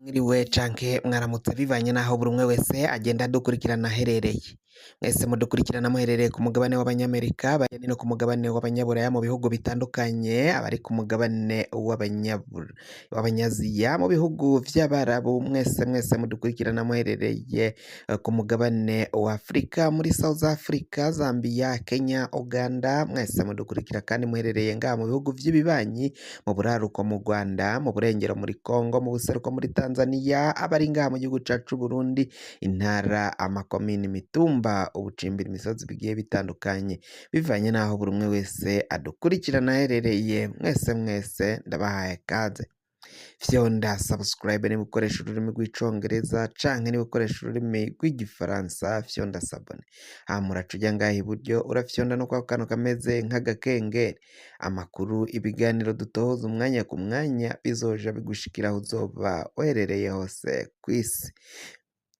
Mwiriwe canke mwaramutse bivanye n'aho buri umwe wese agenda adukurikirana aherereye. Mwese mudukurikirana muherereye ku mugabane w'abanyamerika, abari no ku mugabane w'abanyaburaya mu bihugu bitandukanye, abari ku mugabane w'abanyaziya mu bihugu vy'abarabu, mwese mwese mudukurikirana muherereye ku mugabane wa Afrika, muri South Africa, Zambia, Kenya, Uganda, mwese mudukurikira kandi muherereye ngaha mu bihugu vy'ibibanyi, mu buraruko mu Rwanda, mu burengero muri Congo, mu buseruko muri Tanzania, abari ngaha mu gihugu cacu c'Uburundi, intara, amakomine, imitumba, ubucimbiri, imisozi bigiye bitandukanye, bivanye n'aho buri umwe wese adukurikirana aherereye, mwese mwese ndabahaye kaze. Fyonda subscribe niba ukoresha ururimi rw'icongereza canke niba ukoresha ururimi rw'igifaransa fyonda s'abonner. Hama uraca uja ngaha iburyo urafyonda no kwako kantu kameze nk'agakengeri. Amakuru, ibiganiro dutohoza umwanya ku mwanya bizoja bigushikira aho uzoba uherereye hose kw'isi.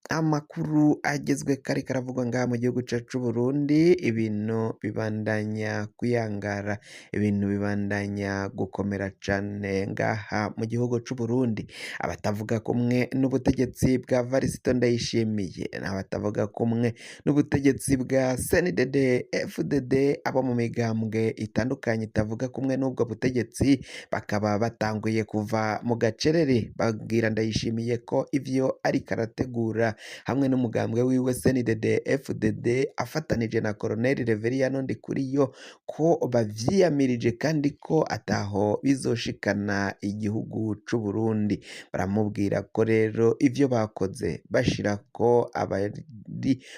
Amakuru agezweko ariko aravugwa ngaha mu gihugu cacu c'Uburundi, ibintu bibandanya kuyangara, ibintu bibandanya gukomera cane ngaha mu gihugu c'Uburundi. Abatavuga kumwe n'ubutegetsi bwa Varisito Ndayishimiye, n'abatavuga kumwe n'ubutegetsi bwa CNDD FDD, abo mu migambwe itandukanye itavuga kumwe n'ubwo butegetsi, bakaba batanguye kuva mu gacerere babwira Ndayishimiye ko ivyo ariko arategura hamwe n'umugambwe wiwe CNDD FDD afatanije na Colonel Reveriyano Ndikuriyo ko bavyiyamirije kandi ko ataho bizoshikana igihugu c'Uburundi. Baramubwira ko rero ivyo bakoze bashirako abari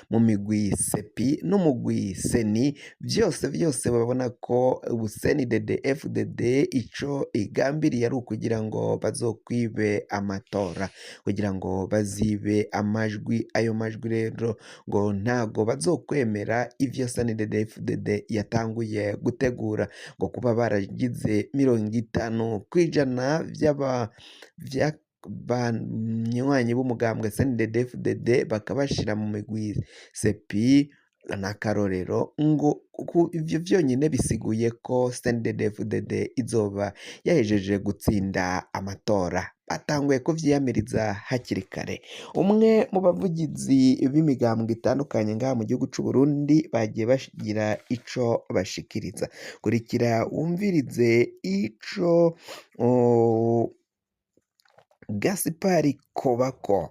mu migwi sepi n'umugwi seni vyose vyose babona ko ubu CNDD FDD ico igambiriye ari ukugira ngo bazokwibe amatora kugira ngo bazibe amajwi ayo majwi rero ngo ntago bazokwemera ivyo CNDD-FDD yatanguye gutegura ngo kuba baragize 50% vy'aba vy'abanywanyi b'umugambwe CNDD-FDD bakabashira mu migwi sepi n'akarorero ngo ivyo vyonyene bisiguye ko CNDD-FDD izoba yahejeje gutsinda amatora batanguye kuvyiyamiriza hakiri kare. Umwe mu bavugizi b'imigambwe itandukanye ngaha mu gihugu c'u Burundi bagiye bagira ico bashikiriza. Kurikira wumvirize ico Gaspard Kobako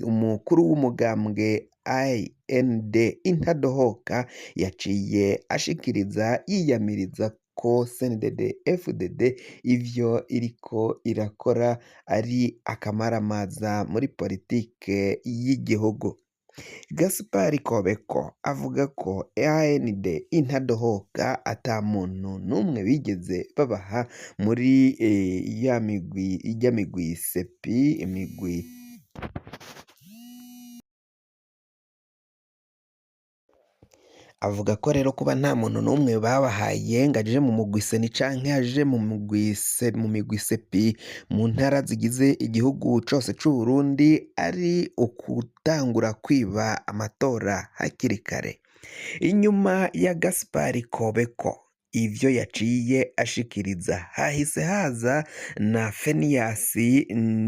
umukuru w'umugambwe IND intadohoka yaciye ashikiriza yiyamiriza ko CNDD FDD ivyo iriko irakora ari akamaramaza muri politike y'igihugu. Gaspard Kobeko avuga ko AND intadohoka ata muntu n'umwe bigeze babaha muri ya migwi irya migwi sepi imigwi avuga ko rero kuba nta muntu n'umwe babahaye ngo aje mu mugwi seni canke aje mu mugwi mu migwi sepi mu ntara zigize igihugu cose c'Uburundi ari ukutangura kwiba amatora hakiri kare. Inyuma ya Gaspard Kobeko ivyo yaciye ashikiriza hahise haza na Fenias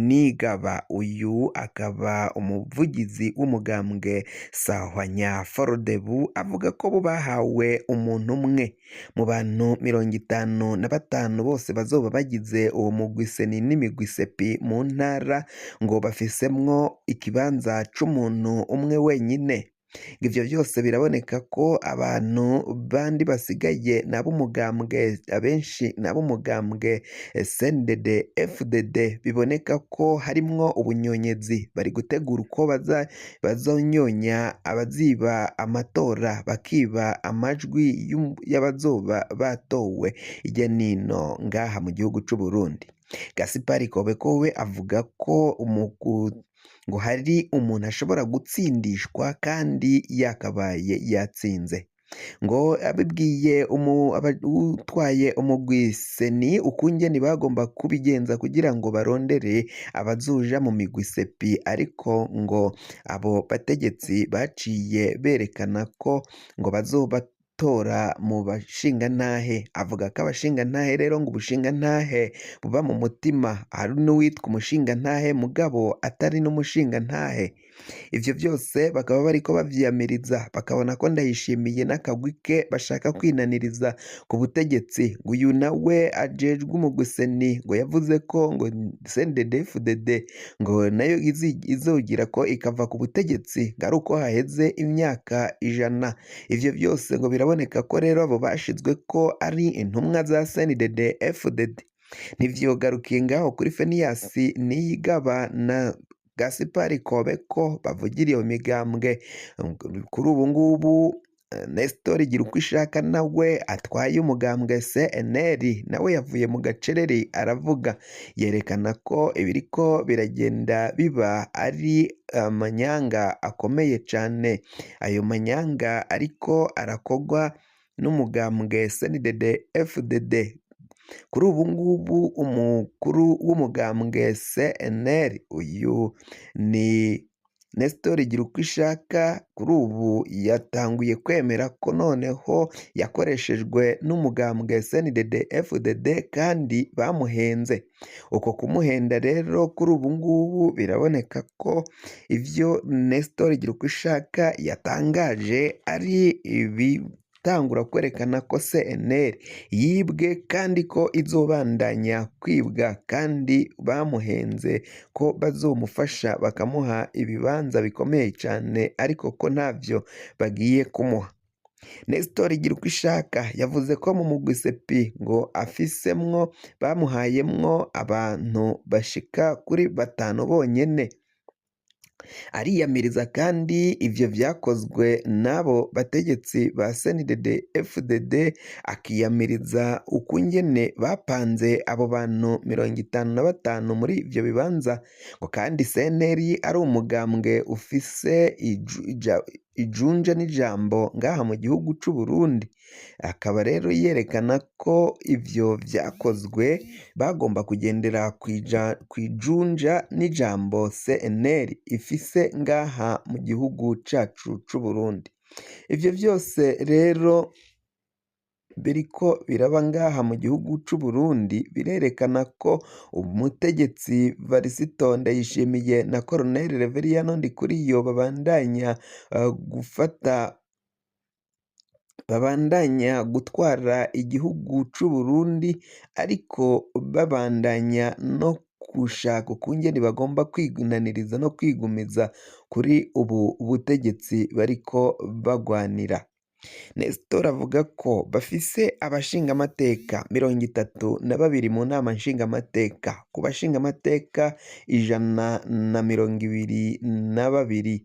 Nigaba uyu akaba umuvugizi w'umugambwe Sahwanya Forodebu avuga ko bo bahawe umuntu umwe mu bantu 55 bose bazoba bagize uwo mugwi seni n'imigwi sepi mu ntara ngo bafisemwo ikibanza c'umuntu umwe wenyine. Ivyo vyose biraboneka ko abantu bandi basigaye n'ab'umugambwe abenshi n'ab'umugambwe CNDD FDD biboneka ko harimwo ubunyonyezi bari gutegura uko bazonyonya abaziba amatora bakiba amajwi y'abazoba batowe hirya nino ngaha mu gihugu c'Uburundi. Gaspard Kobeko we avuga ko ngo hari umuntu ashobora gutsindishwa kandi yakabaye yatsinze ngo abibwiye utwaye umugwi seni ukungene bagomba kubigenza kugira ngo barondere abazoja mu migwi sepi ariko ngo abo bategetsi baciye berekana ko ngo bazoba gutora mu bashingantahe. Avuga ko abashingantahe rero ngo ubushingantahe buba mu mutima, hari n'uwitwa umushingantahe mugabo atari n'umushingantahe. Ivyo vyose bakaba bariko bavyiyamiriza, bakabona ko Ndayishimiye n'akagwi ke bashaka kwinaniriza ku butegetsi. Ngo uyu nawe ajejwe umugwi-seni ngo yavuze ko ngo CNDD-FDD ngo nayo izogira ko ikava ku butegetsi ngo ari uko haheze imyaka 100. Ivyo vyose ngo biraboneka ko rero abo bashizwe ko ari intumwa za CNDD-FDD. Ntivyogarukiye ngaho kuri Feniyasi Niyigaba na Gaspari Kobeko bavugira iyo migambwe. Kuri ubu ngubu Nestor Girukwishaka nawe atwaye umugambwe CNL, nawe yavuye mu gacerere aravuga, yerekana ko ibiriko biragenda biba ari amanyanga akomeye cane. Ayo manyanga ariko arakogwa n'umugambwe CNDD FDD. Kuri ubu ngubu umukuru w'umugambwe CNL uyu ni Nestor Girukwishaka, kuri ubu yatanguye kwemera ko noneho yakoreshejwe n'umugambwe CNDD FDD kandi bamuhenze. Uko kumuhenda rero kuri ubu ngubu biraboneka ko ivyo Nestor Girukwishaka yatangaje ari ibitangura kwerekana ko CNL yibwe kandi ko izobandanya kwibwa, kandi bamuhenze ko bazomufasha bakamuha ibibanza bikomeye cane, ariko ko ntavyo bagiye kumuha. Nestor Girukwishaka yavuze ko mu mugwi sepi ngo afisemwo bamuhayemwo abantu bashika kuri batanu bonyene. Ariyamiriza kandi ivyo vyakozwe n'abo bategetsi ba CNDD FDD, akiyamiriza ukungene bapanze abo bantu 55 muri ivyo bibanza, ngo kandi CNL ari umugambwe ufise ijunja n'ijambo ngaha mu gihugu c'u Burundi. Akaba rero yerekana ko ivyo vyakozwe bagomba kugendera kw'ijunja n'ijambo CNL ifise ngaha mu gihugu cacu c'u Burundi. Ivyo vyose rero biriko biraba ngaha mu gihugu c'u Burundi birerekana ko umutegetsi Varisito Ndayishimiye na Colonel Reveriyano Ndikuriyo babandanya gufata, babandanya gutwara igihugu c'u Burundi, ariko babandanya no gushaka ukungene bagomba kwinaniriza no kwigumiza kuri ubu butegetsi bariko bagwanira. Nestor avuga ko bafise abashingamateka 32 mu nama nshingamateka, ku bashingamateka 122,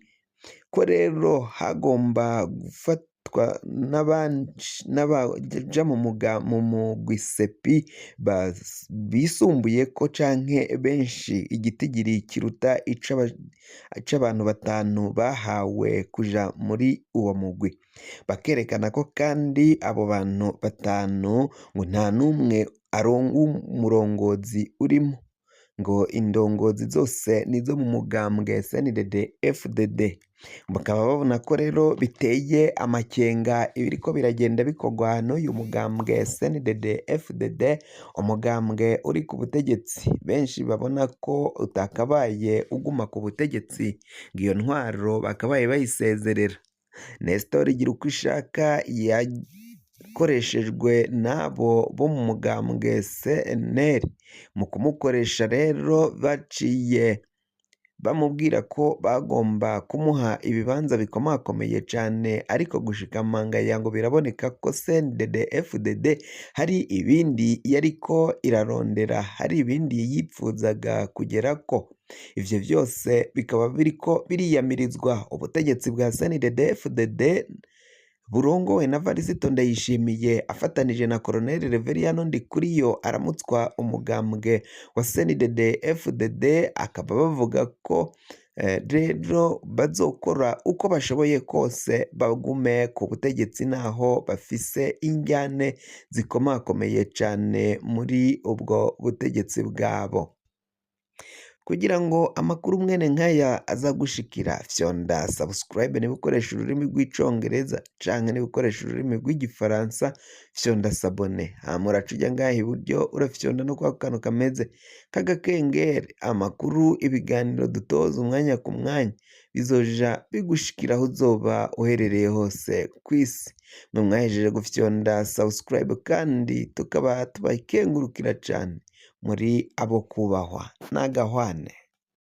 ko rero hagomba gufatwa n'abaja mu mugwi sepi bisumbuye ko canke benshi, igitigiri kiruta ic'abantu batanu bahawe kuja muri uwo mugwi. Bakerekana ko kandi abo bantu batanu ngo nta n'umwe aronga umurongozi urimo, ngo indongozi zose nizo mu mugambwe CNDD FDD. Bakaba babona ko rero biteye amakenga ibiriko biragenda bikorwa n'uyu mugambwe CNDD FDD, umugambwe uri ku butegetsi benshi babona ko utakabaye uguma ku butegetsi, ngo iyo ntwaro bakabaye bayisezerera. Nestor Girukwishaka yakoreshejwe n'abo bo mu mugambwe CNL. Mu kumukoresha rero baciye bamubwira ko bagomba kumuha ibibanza bikomakomeye cane, ariko gushika mangaya ngo biraboneka ko CNDD FDD hari ibindi yariko irarondera, hari ibindi yipfuzaga kugerako. Ivyo vyose bikaba biriko biriyamirizwa ubutegetsi bwa CNDD FDD burongowe na Varisito Ndayishimiye afatanije na Colonel Reveriyano Ndikuriyo aramutswa umugambwe wa CNDD FDD, akaba bavuga ko rero bazokora uko bashoboye kose bagume ku butegetsi naho bafise injyane zikomakomeye cane muri ubwo butegetsi bwabo. Kugira ngo amakuru mwene nkaya azagushikira, fyonda subscribe niba ukoresha ururimi rw'icongereza, canke niba ukoresha ururimi rw'igifaransa fyonda s'abonner. Hama uraca uja ngaha iburyo, urafyonda no kwako kantu kameze k'agakengeri. Amakuru, ibiganiro dutoza umwanya ku mwanya bizoja bigushikira aho uzoba uherereye hose kw'isi. Mwe mwahejeje gufyonda subscribe kandi tukaba tubakengurukira cane, muri abo kubahwa n'agahwane.